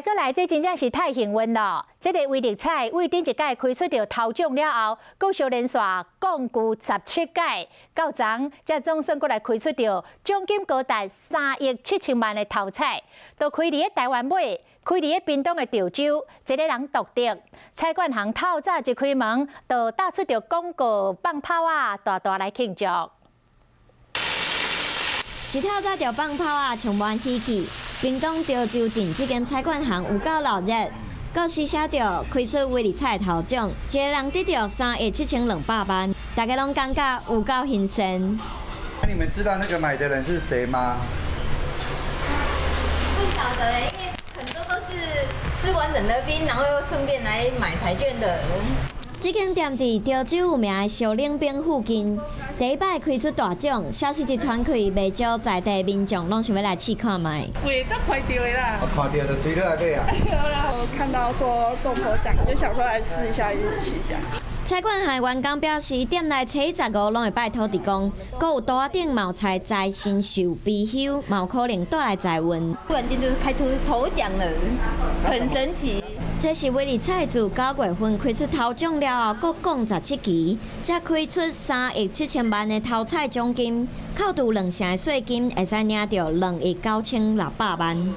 閣來，這真正是太幸運咯！這个威力彩為頂一擺開出著頭獎了後，閣相連續摃龜17擺，到昨才總算閣來開出著獎金高達3億7千萬的頭彩，都開佇咧台灣尾，開佇咧屏東的潮州，一个人獨得。彩券行透早一開門，就打出著廣告放炮仔，大大來慶祝。一透早就放炮仔，充滿喜氣。屏東潮州鎮這間彩券行有夠鬧熱，告示寫著開出威力彩頭獎，一個人得著3億7200萬，大家攏感覺有夠新鮮。那你們知道那個買的人是誰嗎？不曉得，因為很多都是吃完冷的冰，然後又順便來買彩券的。這間店佇潮州有名的燒冷冰附近，第一擺開出大獎，消息一傳開，袂少在地民眾攏想欲來試看覓。會得看著的啦。我看著就隨落來買啊。我看到說中頭獎，就想說來試一下運氣這樣。彩券行員工表示，店內初十五攏會拜土地公，閣有桌仔頂嘛有採財神壽貔貅，嘛有可能帶來財運。突然間就開出頭獎了，很神奇。這是威力彩自9月份開出頭獎了後，閣摃17期，才開出3億7千萬的頭彩獎金，扣除兩成的稅金，會使領著2億9600萬。